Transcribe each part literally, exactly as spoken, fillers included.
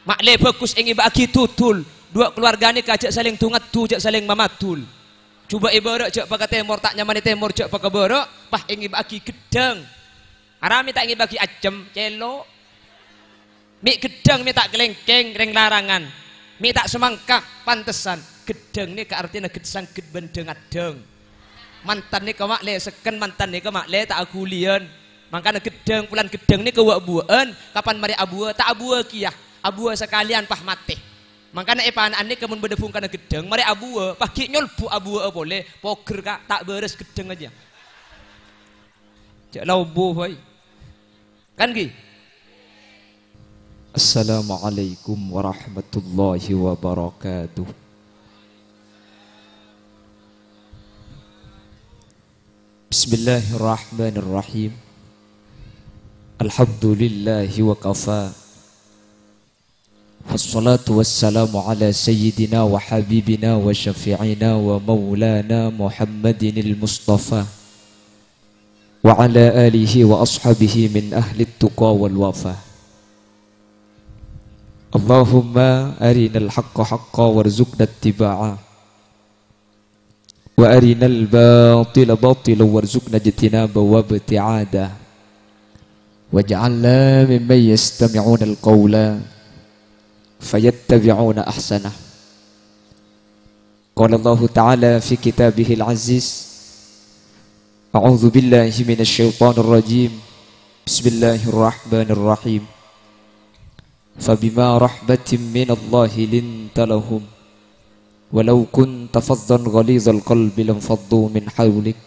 Ma'lè bhâghus èngèbâ'aghi dhudhul, duwâ' kalowarga nèka jhâ' salèng du-ngaddu, jhâ' salèng mamadul. Jhubâ' è bârâ' jhâ' paka tèmor, ta' nyamanè tèmor jhâ' paka bârâ', pas èngèbâ'aghi ghâddhâng. Ara mè' ta' èngèbâ'aghi ajâm, cèlo'. Mè' ghâddhâng, mè' ta' kalèngkèng, rèng larangan. Mè' ta' samangka, pantesan. Ghâddhâng nèka artèna ghâd-, sangghât bân dhâng-addhâng. Mantan nèka ma'lè sekken, mantan nèka ma'lè ta' aghuliyân. Mangkana ghâddhâng, polana ghâddhâng nèka wâ'-buwâ'ân, kapan marè abuwâ, ta' abuwâ kèya, abuwâ sakalèyan pas matè. Mangkana è pana'an nèka mon bâdâ bhungkana ghâddhâng, marè abuwâ, pas ghi' nyolbu abuwâ'â polè, pogher, Ka', ta' bârâs ghâddhângnga jiyâ. Jhâ' la obu, bhâi. Kan ghi? Assalamualaikum warahmatullahi wabarakatuh. Bismillahirrahmanirrahim. Alhamdulillahi wa kafa. Wassalatu wassalamu ala sayyidina wa habibina wa syafi'ina wa maulana Muhammadinil Mustafa wa ala alihi wa ashabihi min ahlit tuqa wal wafa. Allahumma arinal haqqa haqqa warzuqna ittiba'a. Wa arinal batila batila warzuqna ijtinaba wa ibti'ada. Waj'alna mimman yastami'unal qawla fayattabi'una ahsanah. Qala Allahu ta'ala fi kitabihil aziz, a'udzu billahi minasy syaithanir rajim. Bismillahirrahmanirrahim. Fabima rahmatin minallahi linta lahum, walau kunta fazzan ghalizal qalbi lanfaddu min haulik.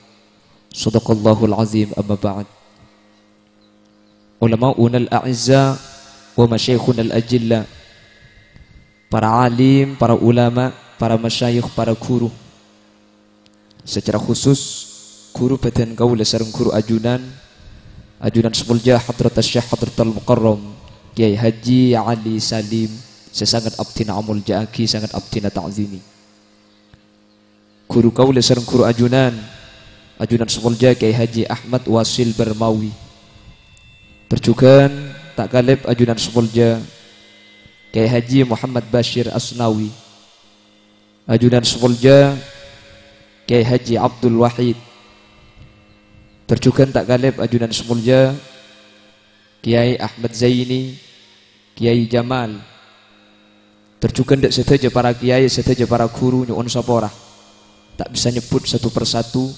Shadaqallahul azim, amma ba'd. Ulama'unal a'izza wa masyaikhunal ajilla, para alim, para ulama, para masyayikh, para guru. Secara khusus, ghuru bâdân kaulâ sareng ghuru ajunan, ajunan sè molja Hadratus Syekh Hadratal Mukarram Kiai Haji Ali Salim, sè sanget abdhina amolja'aghi, sanget abdhina ta'zimi. Ghuru kaulâ sareng ghuru ajunan, ajunan sè molja Kiai Haji Ahmad Wasil Barmawi. Tor jhughân ta' kalèp ajunan sè molja Kiai Haji Muhammad Bashir Asnawi. Ajunan sè molja Kiai Haji Abdul Wahid. Tor jhughân ta' kalèp ajunan sè molja Kiai Ahmad Zaini, Kiai Jamal. Tor jhughân dâ' sadhâjâ para kiai, sadhâjâ para ghuru nyo'on sapora. Ta' bisa nyebbhut satu per satu,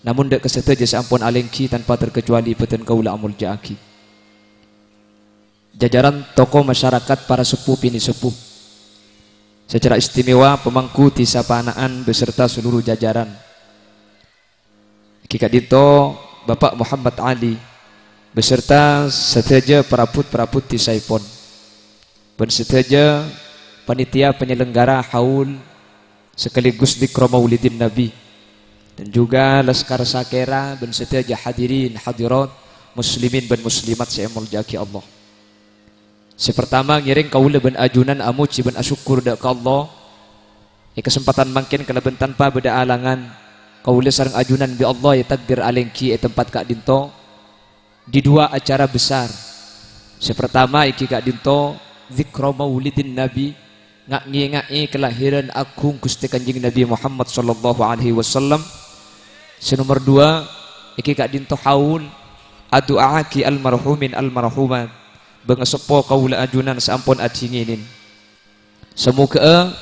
namong dâ' ka sadhâjâ sè ampon alèngghi tanpa terkecuali bâdân kaulâ amolja'aghi. Jajaran tokoh masyarakat, para seppo binè' seppo. Secara istimewa pemangku dhisa Pana'an beserta seluruh jajaran. Èngghi ka'dinto Bapak Muhammad Ali beserta sadhâjâ parabhut-parabhut dhisaèpon. Bân sadhâjâ panitia penyelenggara haul sekaligus Dzikra Maulidin Nabi, dan juga Laskar Sakera bân sadhâjâ hadirin hadirat muslimin bân muslimat sè èmolja'aghi Allah. Sè partama ngèrèng kaulâ bân ajunan amojhi bân asokkor dâ' ka Allah, è kasempadhân mangkèn kalabân tanpa bâdâ alangan, kaulâ sareng ajunan bi' Allah ètakdir alèngghi è tempat ka'dinto, di dua acara besar. Sè partama èngghi ka'dinto Dzikra Maulidin Nabi, nga'-, ngènga'è kalahiran aghung Ghustè Kanjeng Nabi Muhammad sallallahu alaihi wasallam. Sè nomer dua èngghi ka'dinto haul adu'a'aghi almarhumin almarhumat, bângaseppo kaulâ ajunan sè ampon adhingènè. Samoghâ'â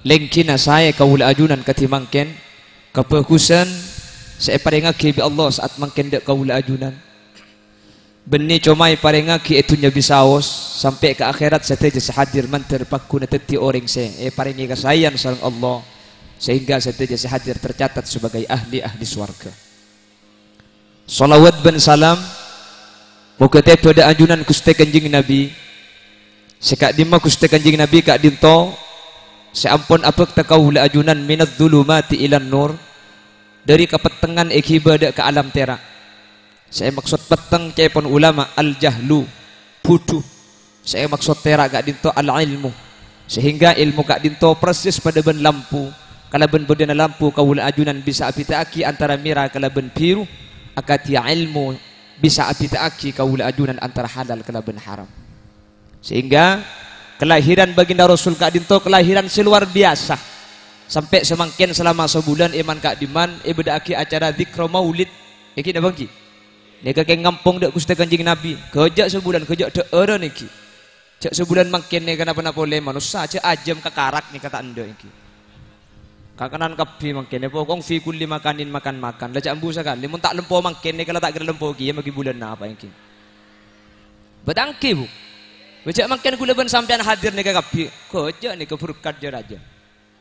lèngghina saè kaulâ ajunan kadhi mangkèn, kabhâghusân sè èparèngaghi bi' Allah sa'at mangkèn dâ' kaulâ ajunan. Bânnè coma èparèngaghi è dhunnya bisaos, sampè' ka akhèrat sadhâjâ sè hadir mandhâr pagghuna dhâddhi orèng sè èparèngè kasaèyan sareng Allah, sehingga sadhâjâ sè hadir tercatat sebagai ahli-ahli sowarghâ. Shalawat bân salam moghâ tèbâ dâ' ajunan Ghustè Kanjeng Nabi, sè ka'dimma Ghustè Kanjeng Nabi ka'dinto sè ampon abhâkta kaulâ ajunan minadz-dzulumati ilan nur, dâri kapettengngan èghibâ dâ' ka alam tèra'. Sè èmaksod petteng ca'èpon ulama al-jahlu, budhu. Sè èmaksod tèra' ka'dinto al-ilmu. Sehingga ilmu ka'dinto persis padâ bân lampu. Kalabân bâdâna lampu kaulâ ajunan bisa abhidhâ'aghi antara mèra kalabân bhiru, akadhi ilmu bisa abhidhâ'aghi kaulâ ajunan antara halal kalabân haram. Sehingga Kalahiran baginda Rasul ka'dinto kalahiran sè lowar biyasa. Sampè' samangkèn salama sabulân è man-ka'dimman èbâdâ'aghi acara dzikra maulid. Èngghi napa èngghi? Nèka kèng ngampong dâ' Ghustè Kanjeng Nabi. Ghâjâ' sabulân, ghâjâ' dhâ'ârân èngghi. Jâ' sabulân mangkèn nèka napa-napa polè manossa, jâ' ajâm kakarak nèka ta' endâ' èngghi. Kakanan kabbhi mangkèn, pokok fi kulli makanin makan-makan. La jâ' ambu sakalè, mon ta' lempo mangkèn nèka la ta' kèra lempo kèya, maghi bulân napa èngghi. Bâtanggi, Bu. Bâ jâ' mangkèn ghulâ bân sampèyan hadir nèka kabbhi. Ghâjâ' nèka berkat jâ-rajâ.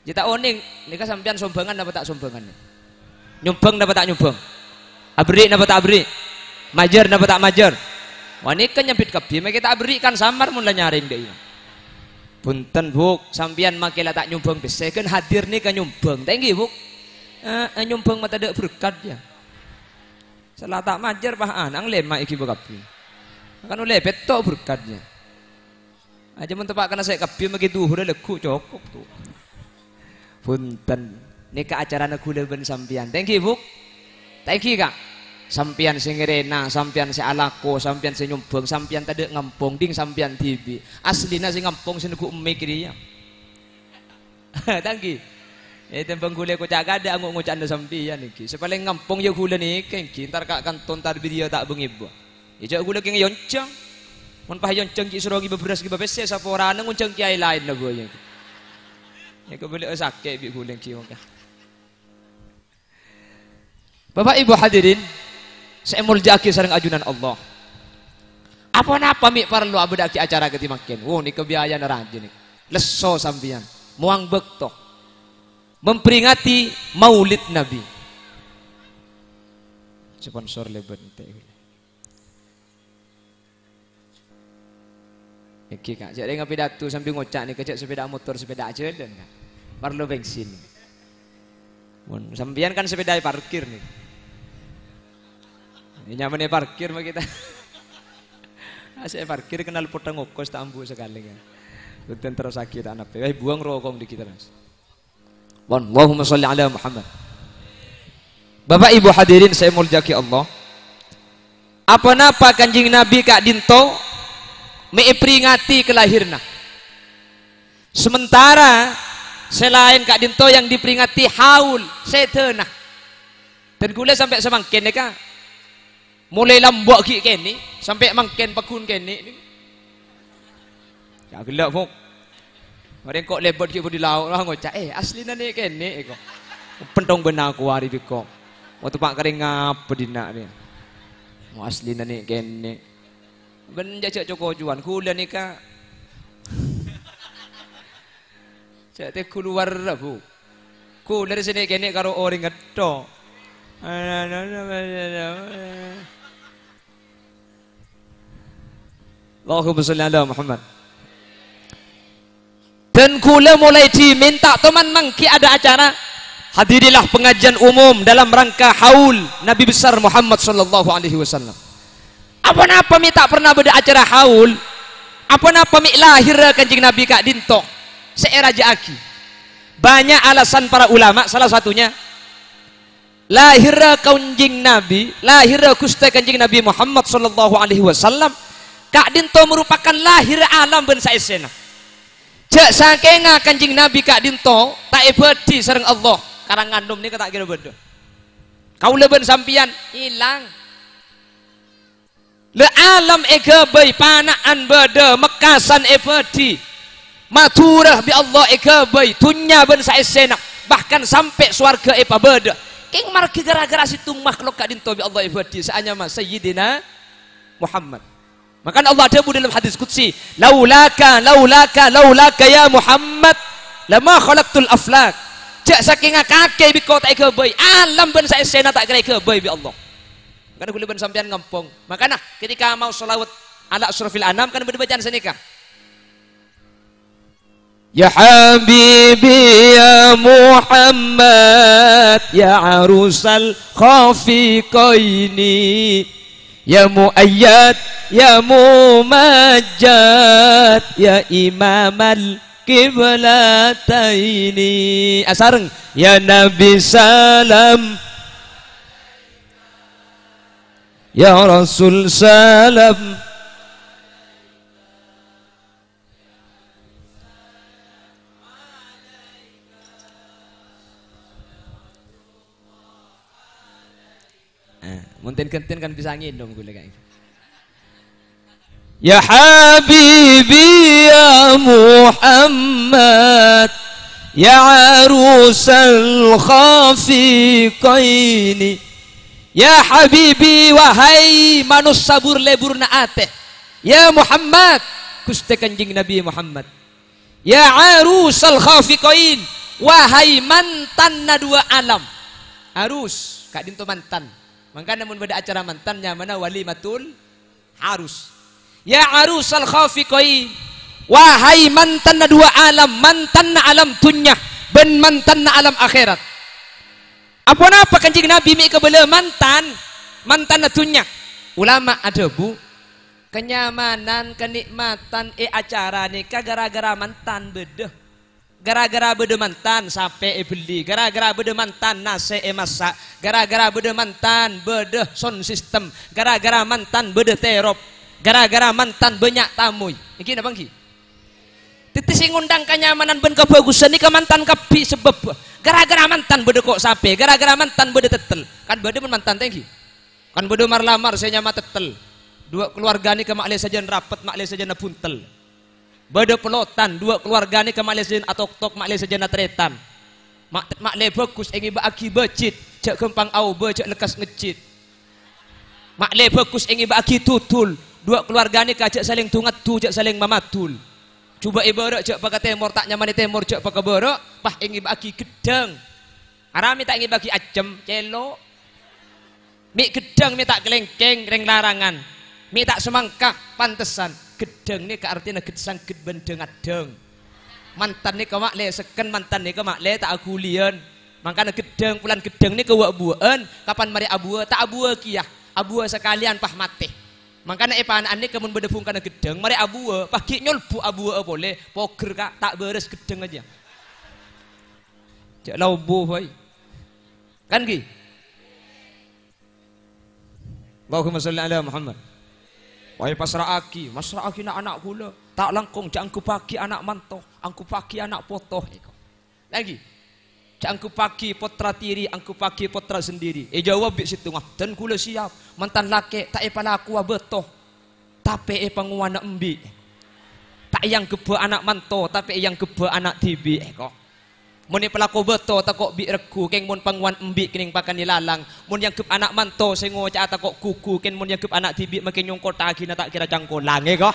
Jâ' ta' onèng, nèka sampèyan sombhângan napa ta' sombhângan? Nyombhâng napa ta' nyombhâng? Aberri' napa ta' aberri'? Majâr napa ta' majâr? Wah, nèka nyambit kabbhi, makè ta' aberri' kan samar mon la nyarèng dâ' iyâ. Bhunten, Bu', sampèyan makè la ta' nyombhâng pèssè, ghân hadir nèka nyombhâng. Ta' èngghi, Bu'? Eh, eh, nyombhâng ma' tadâ' berkat, yâ. Sala ta' majâr, pas ana'na lèma' èghibâ kabbhi. Kan ollè pètto' berkat, yâ. Ajâ mon teppa' kana sè kabbhi maghi dhuhurrâ lagghu' cokop, to. Bhunten. Nèka acarana ghulâ bân sampèyan. Ta' èngghi, Bu'? Ta' èngghi, Ka'? Sampèyan sè ngèrèna, sampèyan sè alako, sampèyan sè nyombhâng, sampèyan tadâ' ngampong, ding sampèyan dhibi'. Aslina sè ngampong sè neggu' emmè' kèrèya. Ta' èngghi. Eh, tembhâng ghulâ koca' kadâ' ango' ngoca'na sampèyan èngghi. Sè palèng ngampong yâ ghulâ nèka èngghi. Entar ka' kanto entar bâdiyâ ta' bângèbâ. Yâ, jâ' ghulâ kèng èyonjhâng. Mon pas èyonjhâng ghi' soro ngibâ bherrâs ngibâ pèssè, saporana ngonjhâng kèyaè laènna bhâi. Yâ, kabâlâ'â sakè' bi' ghulâ èngghi mangka. Bapak Ibu hadirin sè èmoljâ'aghi sareng ajunan Allah. Apa-napa mè' parlo abâdâ'aghi acara kadhi mangkèn? Wo, nèka biayana rajâ nèka. Lesso sampèyan, mowang bâkto. Memperingati Maulid Nabi. Sponsor lèbât ènte'. Èngghi, Ka', jâ' rèng apidato sambi ngoca' nèka jâ' sepèda motor, sepèda ajhâlân, Ka'. Parlo bensin. Mon sampèyan kan sepèda èparkir nèka. È nyamana èparkir ma' kita. Ah, sè èparkir kennal potang ongkos ta' ambu sakalè, Ka'. Bhunten terrosaghi ta' nabbhi. Wah, buang rokok dikit terus. Pon, Allahumma sholli ala Muhammad. Bapak Ibu hadirin sè èmoljâ'aghi Allah. Apa-napa Kanjeng Nabi ka'dinto mè' èperingati kalahiranna. Sementara sè laèn ka'dinto yang diperingati haul, sèdhâna. Dan ghulâ sampè' samangkèn nèka, molaè lambâ' ghi' kènè', sampè' mangkèn pagghun kènè'. Yâ ghellâ', Bu'. Marè engko' lèbât ghi' budi lao', la ngoca', "Eh, aslina nè' kènè', èko." Pentong bân aku arè biko. Mo teppa' karè ngapa dinna' rè. Mo aslina nè' kènè'. Bân jâ' jâ' co-kocowan, ghulâ nèka. Jâ' tèghu lowar, Bu'. Ghulâ rè sè nè' kènè' karo orèng ngetto. Allahumma sholli ala Muhammad. Dan ghulâ molaè dhimèn ta' toman mangghi ada acara. Hadirilah pengajian umum dalam rangka haul Nabi besar Muhammad sallallahu alaihi wasallam. Apa-napa mè' ta' pernah bâdâ acara haul? Apa-napa mè' lahèrra Kanjeng Nabi ka'dinto sè èrajâ'aghi? Banyak alasan para ulama, salah satunya lahèrra Kanjeng Nabi, lahèrra Ghustè Kanjeng Nabi Muhammad sallallahu alaihi wasallam ka'dinto merupakan lahèrra alam bân saèssèna. Jâ' sakènga Kanjeng Nabi ka'dinto ta' èbâdhi sareng Allah, karangan nom nèka ta' kèra bâdâ. Kaulâ bân sampèyan ilang. La alam èghâbây, pana'an bâdâ, mekkasan èbâdhi. Madhurâ bi' Allah èghâbây, dhunnya bân saèssèna, bahkan sampè' sowarghâ èpabâdâ. Kèng marghâ ghârâ-ghârâ sèttong makhluk ka'dinto bi' Allah èbâdhi, sè anyama Sayyidina Muhammad. Makana Allah adhâbu dalam hadis qudsi, "Laulaka, laulaka, laulaka ya Muhammad, lama khalaqtul aflak." Jâ' sakènga kakè bi' engko' ta' èghâbây, alam bân saèssèna ta' kèra èghâbây bi' Allah. Makana ghulâ bân sampèyan ngampong. Makana ketika mau shalawat ala asyrafil anam kan bâdâ bacaan sanèka. Ya Habibi ya Muhammad, ya arusal khafiqaini, ya muayyad, ya mumajjad, ya imamal qiblataini. Asareng, ya Nabi salam, ya Rasul salam. Mon ten-ghânten kan bisa ngènom ghulâ, Kang. Ya habibi ya Muhammad, ya arusal khafiqaini. Ya habibi, wahai manossa bur-leburna atè. Ya Muhammad, Ghustè Kanjeng Nabi Muhammad. Ya arusal khafiqain, wahai mantanna duwâ' alam. Arus, ka'dinto mantan. Mangkana mon bâdâ acara mantan nyamana walimatul arus. Ya arusal khafiqain, wahai mantanna duwâ' alam, mantanna alam dunnya bân mantanna alam akhèrat. Aponapa Kanjeng Nabi mè' kabâlâ mantan, mantanna dunnya? Ulama adhâbu, kenyamanan, kenikmatan è acara nèka gara-gara mantan bâdâ. Gara-gara bâdâ mantan, sapè èbelli. Gara-gara bâdâ mantan, nasè' èmassa'. Gara-gara bâdâ mantan, bâdâ sound system. Gara-gara mantan, bâdâ terop. Gara-gara mantan, bânnya' tamoy. Èngghi napa èngghi? Dhâddhi sè ngondhâng kanyamanan bân kabhâghusân nèka mantan kabbhi, sabâb gara-gara mantan bâdâ ko' sapè, gara-gara mantan bâdâ tettel. Kan bâdâ mon mantan ta' èngghi? Kan bâdâ mar-lamar sè nyama tettel. Duwâ' kalowarga nèka ma'lè sajân rapet, ma'lè sajân buntel. Bâdâ pelotan, duwâ' kalowarga nèka ma'lè sajân atoktok, ma'lè sajân atarètan. Ma'-, ma'lè bhâghus èngèbâ'aghi bâjit, jhâ' ghâmpang aobâ, jhâ' lekkas ngejjit. Ma'lè bhâghus èngèbâ'aghi dudul, duwâ' kalowarga nèka jhâ' salèng du-ngaddu, jhâ' salèng mamadul. Jhubâ' è bârâ' jhâ' paka tèmor, ta' nyamanè tèmor jhâ' paka bârâ', pas èngèbâ'aghi gheddhâng. Arapa mè' ta' èngèbâ'aghi ajjhem, cèlo'. Mè' gheddhâng mè' ta' kalèngkèng, rèng-larangan. Mè' ta' samangka, pantesan. Gheddhâng nèka artèna ghed-, sangghât bân dhâng-addhâng. Mantan nèka ma'lè sekken, mantan nèka ma'lè ta' aghuliyân. Mangkana gheddhâng, polana gheddhâng nèka wa'-buwâ'ân, kapan marè abuwâ, ta' abuwâ kèya, abuwâ sakalèyan pas matè. Mangkana è pana'an nèka mon bâdâ bhungkana gheddhâng, marè abuwâ, pas ghi' nyolbu' abuwâ'â polè, pogher, Ka', ta' bârâs gheddhângnga jâ. Jhâ' la obu, bhâi. Kan ghi? Allahumma sholli ala Muhammad. Wahai pasra'aghi, masra'aghi na'-ana' ghulâ. Ta' langkong jhâ' angghubbhâghi ana' manto, angghubbhâghi ana' poto, èko. Lagi. Jhâ' angghubbhâghi pottra tiri, angghubbhâghi pottra sendiri. Èjâwâb bi' sèttonga, "Dân ghulâ siap, mantan lakè' ta' èpalakowa bâto, tapè èpangowana embi'. Ta' èangghebbhâ ana' manto, tapè èangghebbhâ ana' dhibi', èko." Mon èpalako bâto tako' bi' regghu, kèng mon pangowan embi' kennèng pakanè lalang. Mon èangghep ana' manto sè ngoca'a tako' ghugu, kèng mon èangghep ana' dhibi' makè nyongkottaghina ta' kèra cangkolang, èko.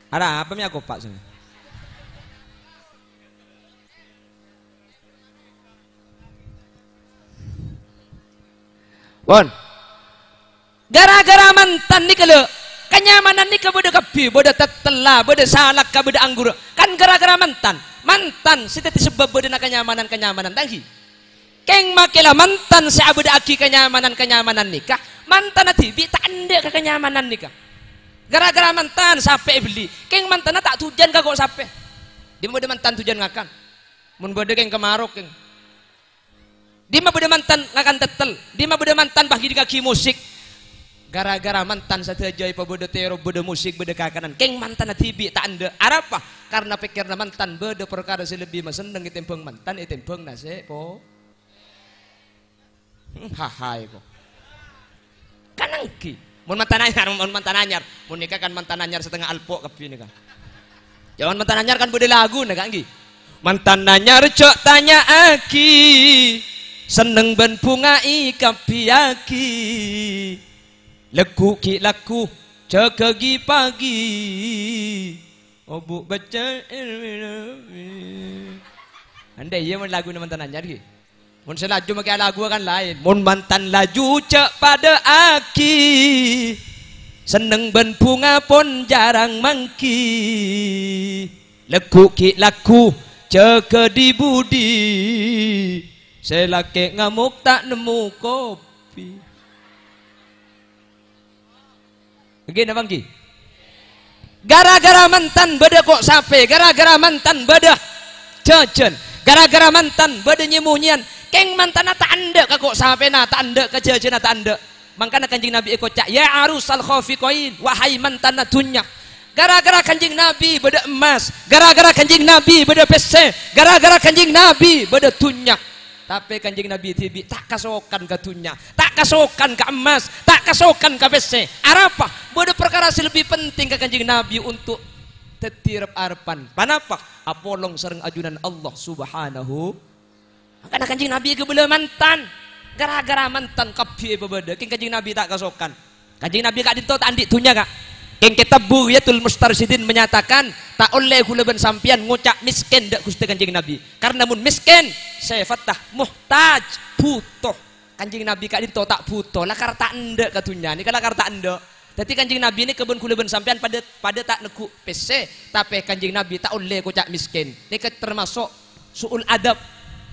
Arapa mè' akopa' sè? Pon. Gara-gara mantan nèka, lho, kanyamanan nèka bâdâ kabbhi, bâdâ tettella, bâdâ salakka, bâdâ anggurra. Kan gara-gara mantan. Mantan sè dhâddhi sabâb bâdâna kanyamanan-kanyamanan, ta' èngghi? Kèng makè la mantan sè abâdâ'aghi kanyamanan-kanyamanan nèka, mantanna dhibi' ta' endâ' ka kanyamanan nèka. Gara-gara mantan, sapè èbelli. Kèng mantanna ta' dhujân ka ko' sapè. Dimma bâdâ mantan dhujân ngakan? Mon bâdâ kèng kamarok, kèng. Dimma bâdâ mantan ngakan tettel? Dimma bâdâ mantan pas ghi-, dhingngaghi musik? Gara-gara mantan sadhâjâ èpabâdâ terop, bâdâ musik, bâdâ kakanan. Kèng mantanna dhibi' ta' endâ'. Arapa? Karna pèkkèranna mantan bâdâ parkara sè lebbi masenneng ètèmbhâng mantan, ètèmbhâng nasè' po-, hmm, hahaè ko. Kan èngghi. Mon mantan anyar, mon mantan anyar. Mon nèka kan mantan anyar satengnga alpo' kabbhi nèka. Jhâman mantan anyar kan bâdâ laguna, kan èngghi? Mantan anyar jhâ' tanya'aghi, senneng bân bhunga èkabbhiyâghi. Lagghu ghi' lagghu, jâgâghi paghi. Obu' becce'. Andai iyâ mon laguna mantan anyar, ghi. Mon sè laju makè alaghuwâ kan laèn. Mon mantan laju jhâ' padâ'âghi, senneng bân bhunga pon jhârâng mangghi. Lagghu ghi' lagghu jâgâ dhi-budhi, sè lakè' ngamok ta' nemmo kopi. Èngghi napa èngghi? Gara-gara mantan bâdâ ko' sapè, gara-gara mantan bâdâ jhâjhân, gara-gara mantan bâdâ nyè-monyèyan, kèng mantanna ta' endâ' ka ko' sapèna, ta' endâ' ka jhâjhânna, ta' endâ'. Mangkana Kanjeng Nabi èkoca', "Ya arusal khafiqain, wahai mantanna dhunnya." Gara-gara Kanjeng Nabi bâdâ emmas, gara-gara Kanjeng Nabi bâdâ pèssè, gara-gara Kanjeng Nabi bâdâ dhunnya. Tapè Kanjeng Nabi dhibi' ta' kasokan ka dhunnya, ta' kasokan ka emmas, ta' kasokan ka pèssè. Arapa? Bâdâ parkara sè lebbi penting ka Kanjeng Nabi untuk dhâddhi rep-arepan. Ponapa? Apolong sareng ajunan Allah Subhanahu. Mangkana Kanjeng Nabi èkabâlâ mantan. Gara-gara mantan kabbhi èpabâdâ. Kèng Kanjeng Nabi ta' kasokan. Kanjeng Nabi ka'dinto ta' andi' dhunnya, Ka'. Kèng kètab Bughyatul Mustarsyidin menyatakan, ta' ollè ghulâ bân sampèyan ngoca' mèskèn dâ' Ghustè Kanjeng Nabi. Karna mon mèskèn, sèfatta muhtaj, bhuto. Kanjeng Nabi ka'dinto ta' bhuto, lakar ta' endâ' ka dhunnya. Nèka lakar ta' endâ'. Dhâddhi Kanjeng Nabi nèka bân ghulâ bân sampèyan padâ, padâ ta' neggu' pèssè, tapè Kanjeng Nabi ta' ollè koca' mèskèn. Nèka termasuk su'ul adab.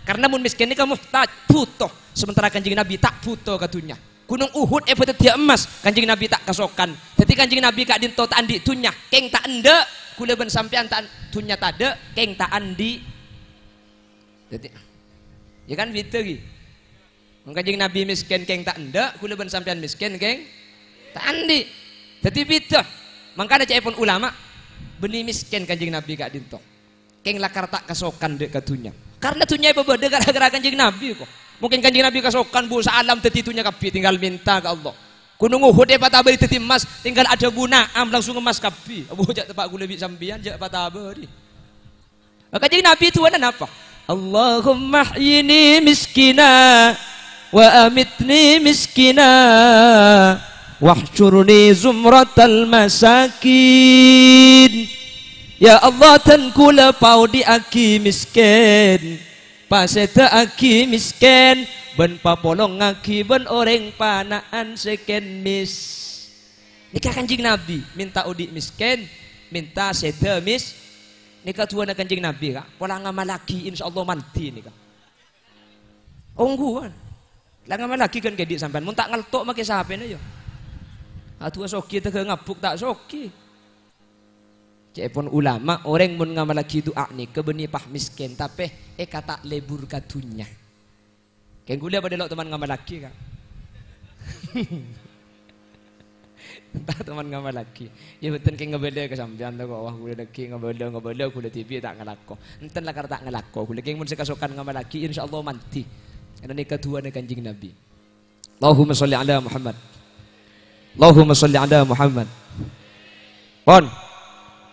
Karna mon mèskèn nèka muhtaj, bhuto. Sementara Kanjeng Nabi ta' bhuto ka dhunnya. Ghunong Uhud èpadhâddhiyâ emmas, Kanjeng Nabi ta' kasokan. Dhâddhi Kanjeng Nabi ka'dinto ta' andi' dhunnya, kèng ta' endâ'. Ghulâ bân sampèyan ta', dhunnya tadâ', kèng ta' andi'. Dhâddhi, ya kan bhidhâ, ghi? Mon Kanjeng Nabi mèskèn kèng ta' endâ', ghulâ bân sampèyan mèskèn kèng ta' andi'. Dhâddhi bhidhâ. Mangkana ca'èpon ulama, bânnè mèskèn Kanjeng Nabi ka'dinto. Kèng lakar ta' kasokan dâ' ka dhunnya. Karna dhunnya èpabâdâ gara-gara Kanjeng Nabi, kok. Mungkin Kanjeng Nabi kasokan, bu, saalam dhâddhi dhunnya kabbhi, tinggal mènta ka Allah. Ghunong Uhud èpatabâi dhâddhi emmas, tinggal adhâbu na'am, langsung emmas kabbhi. Abu, jhâ' teppa' ghulâ bi' sampèyan, jhâ' patabâi. Kanjeng Nabi du'âna napa? "Allahumma ahyini miskina, wa amitni miskina, wahsyurni zumratal masakin." Ya Allah, dân ghulâ paodi'aghi mèskèn, pasèdâ'aghi mèskèn, bân papolongngaghi bân orèng pana'an sè kèn mès-, Nèka Kanjeng Nabi, mènta odi' mèskèn, mènta sèdâ mès-, nèka du'âna Kanjeng Nabi, Ka'. Pola ngamallaghi, insyaallah mandhi nèka. Ongghuwân. La ngamallaghi ghân kèdhi' sampèyan, mon ta' ngalto' makè sapèna, yâ. Adu'a soghi tèghâ ngabbuk ta' soghi. Ca'èpon ulama, orèng mon ngamallaghi du'a nèka bânnè pas mèskèn, tapè èkata' lebur ka dhunnya. Kèng ghulâ padâ lo' teman ngamallaghi, Ka'. Entah teman ngamallaghi. Yâ, bhunten kèng ngabâlâ ka sampèyan, to, kok. Wah, ghulâ nèkè ngabâlâ, ngabâlâ, ghulâ dhibi' ta' ngalako. Enten lakar ta' ngalako. Ghulâ kèng mon sè kasokan ngamallaghi, insyaallah mandhi. Karna nèka du'âna Kanjeng Nabi. Allahumma sholli ala Muhammad. Allahumma sholli ala Muhammad. Pon.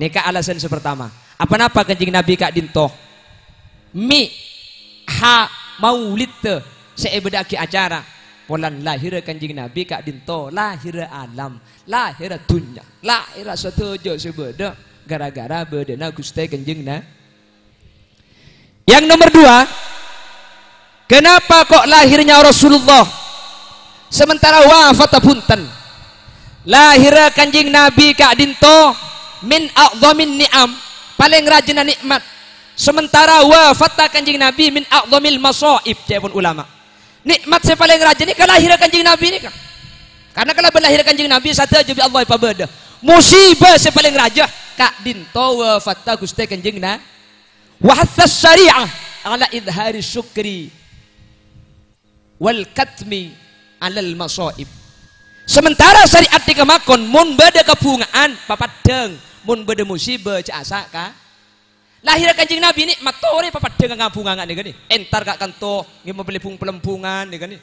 Nèka alasan sè partama. Apa-napa Kanjeng Nabi ka'dinto? Mè' ha maulidda sè èbâdâ'aghi acara. Polana lahirra Kanjeng Nabi ka'dinto, lahirra alam, lahirra dhunnya, lahirra sadhâjâ sè bâdâ gara-gara bâdâna Ghustè Kanjeng Na-, Yang nomor dua, kenapa kok lahirnya Rasulullah sementara wafatta bhunten? Lahirra Kanjeng Nabi ka'dinto min a'dhamin ni'am, palèng rajâna nè'mat. Sementara wafatta Kanjeng Nabi min a'dhamil mashaib, ca'èpon ulama. Nè'mat sè palèng rajâ nèka lahirra Kanjeng Nabi nèka. Karna kalabân lahirra Kanjeng Nabi, sadhâjâ bi' Allah èpabâdâ. Musibah sè palèng rajâ, ka'dinto wafatta Ghustè Kanjeng Na-, Wa hatsas syari'ah ala idhari syukri wal katmi alal mashaib. Sementara syariat nèka makon, mon bâdâ kabhunga'an, papaddhâng. Mon bâdâ musibah, jhâ' asa ka-, lahirra Kanjeng Nabi nè'mat torè papaddhâng ka kabhunga'an nèka nè. Entar ka kanto, ngèmma bellè bung-palembungan nèka nè.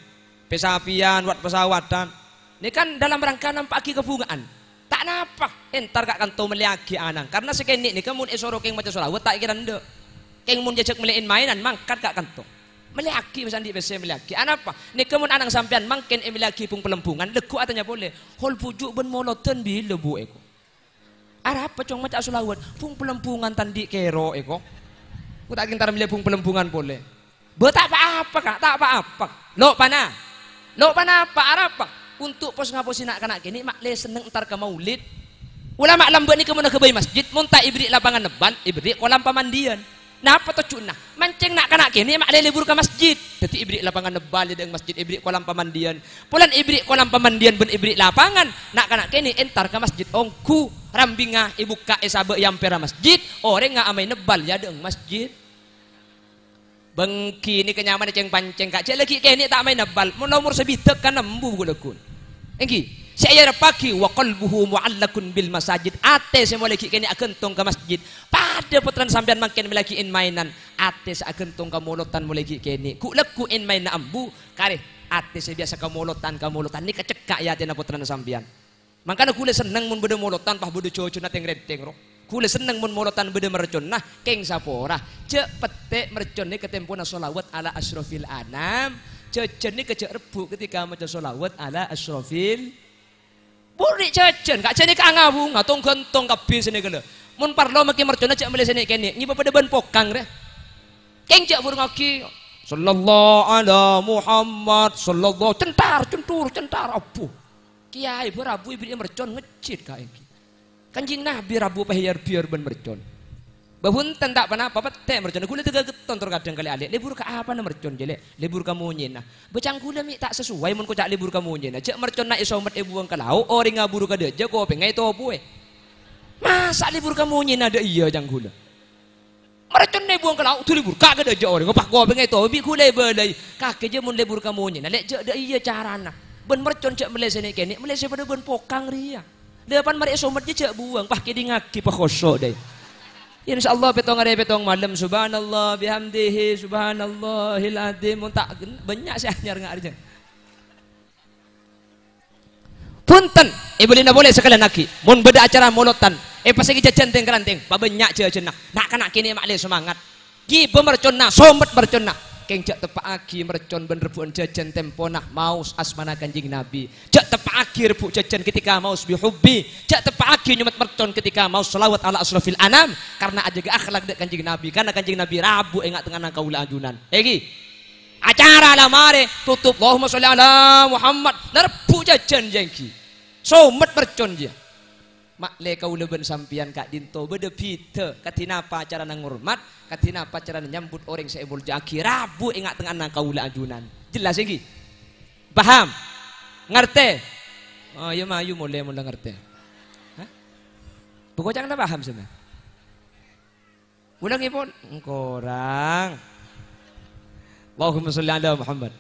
Pè-sapèyan, wat-pasawadhân. Nèka kan dalam rangka nampa'aghi kabhunga'an. Ta' napa, entar ka kanto mellèyaghi ana'na. Karna sakènè' nèka mon èsoro kèng maca shalawat ta' kèra endâ'. Kèng mon jhâjhâk mellè'è maènan, mangkat ka kanto. Mellèyaghi, pas andi' pèssè mellèyaghi. Anapa? Nèka mon ana'na sampèyan mangkèn èmellèyaghi bung-palembungan, lagghu' atanya polè, "Hol bhuju' bân molodhân bilâ, Bu', èko?" "Arapa, Cong, maca shalawat?" "Bung-palembungan ta' andi' kèra, èko." "Ko ta' kèng entar mellèyâ bung-palembungan polè." "Bâ, ta' pa-apa, Ka', ta' pa-apa." "Lo' pana? Lo' panapa, arapa?" "Untuk pos-ngapossè na'-kana' kènè' ma'lè senneng entar ka maulid." Ulama lambâ' nèka mon aghâbây masjid, mon ta' èberri' lapangan nebbhâl, èberri' kolam pamandiyan. Napa tojjhuna? Mancèng na'-kana' kènè' ma'lè lebur ka masjid. Dhâddhi èberri' lapangan nebbhâl è dâ'eng masjid, èberri' kolam pamandiyan. Polana èberri' kolam pamandiyan bân èberri' lapangan, na'-kana' kènè' entar ka masjid ongghu, rambingnga èbukka' èsabâ' è ampèra masjid, orèngnga amaè nebbhâl è dâ'eng masjid. Bângkènè kènyamanna cèng-pancèng, Ka', jhâ' lagghi' kènè' ta' maè nebbhâl, mon la omor sabidhâk kan embu ghu-lagghu. Èngghi, Sè èarebbhâghi, "Wa qalbuhu mu'allaqun bil masajid." Atè sè molaè ghi' kènè' aghântong ka masjid. Padâ pottrana sampèyan mangkèn molaè ghi' en-maènan. Atè sè aghântong ka molodhân molaè ghi' kènè'. Ghu'-lagghu' en-maènna ambu, karè atè sè biyasa ka molodhân, ka molodhân nèka cekka' è atèna pottrana sampèyan. Mangkana ghulâ senneng mon bâdâ molodhân, pas bâdâ jhâjhâna tèng-rèntèng, ro. Ghulâ senneng mon molodhân bâdâ merconna, kèng sapora. Jhâ' pettè' mercon nèka tempona sholawat ala asyrafil anam. Jhâjhân nèka jhâ' rebbhu' ketika maca sholawat ala asyrafil. Buru jhâjhân, ka' jhâ' nèka anga-bunga, tong-ghântong kabbhi sè nèka lho. Mon parlo maskè merconna jhâ' mellè sè nè'-kènè', ngèbâ padâ bân pokang, rè. Kèng jhâ' burungaghi, "Sallallahu ala Muhammad, sallallahu," centar, centur, centar, abbhu. Kèyaè bâ rabu èberri'i mercon ngejjit ka èngghi. Kanjeng Nabi rabu pahèyar biyar bân mercon. Bâ bhunten ta' ponapa, pettè' merconna. Ghulâ tèghâ ghetton tor kadhâng kalè alè'. Lebur ka apana mercon, jhâ' lè'? Lebur ka monyèna. Bâ ca'na ghulâ mè' ta' sesuai mon koca' lebur ka monyèna. Jhâ' merconna èsomet èbuwâng ka lao', orèngnga buru ka dâjâ, kopèngnga ètobhuwè. Masa' lebur ka monyèna dâ' iyâ ca'na ghulâ? Merconna èbuwâng ka lao', dulibur ka, ka dâjâ orèng, pas kopèngnga ètobhuwè, bi' ghulâ èbâlâi. Kakè jhâ' mon lebur ka monyèna, lè' jhâ' dâ' iyâ carana. Bân mercon jhâ' mellè sè nè'-kènè', mellè sè padâ bân pokang rèya. Lâ pan marè èsomet jhâ' buwâng, pas kèdingngaghi pakhosok dâi. Insyaallah pètto arè pètto malem, subhanallah bihamdihi, subhanallahil adzim. Mon ta' gen-, bânnya' sè anyar nga' arèya. Bhunten, èbâlina polè sakalèyan aghi. Mon bâdâ acara molodhân, èpasèngè jhâjhân tèng-karantèng, pabânnya' jhâjhânna. Na'-kana' kènè' ma'lè somangat. Ghibâ merconna, somet merconna. Kèng jhâ' teppa'aghi mercon bân rebbhu'ân jhâjhân tempona maos asmana Kanjeng Nabi. Jhâ' teppa'aghi rebbhu' jhâjhân ketika maos bihubbi. Jhâ' teppa'aghi nyomet mercon ketika maos shalawat ala asyrafil anam. Karna ajâgâ akhlak dâ' Kanjeng Nabi. Karna Kanjeng Nabi rabu è nga'-tengnga'anna kaulâ ajunan. Èngghi. Acara la marè, totop, "Allahumma sholli ala Muhammad." La rebbhu' jhâjhân jânggi. Somet mercon jiyâ. Ma'lè kaulâ bân sampèyan ka'dinto bâdâ bhidhâ, kadhi napa carana ngormat, kadhi napa carana nyambut orèng sè èmoljâ'aghi, rabu è nga'-tengnga'anna kaulâ ajunan. Jelas èngghi? Paham? Ngartè? Oh, iyâ mayu molè mon la ngartè. Hah? Bâ koca'na paham sampèyan? Ulangèpon, korang. Allahumma sholli ala Muhammad.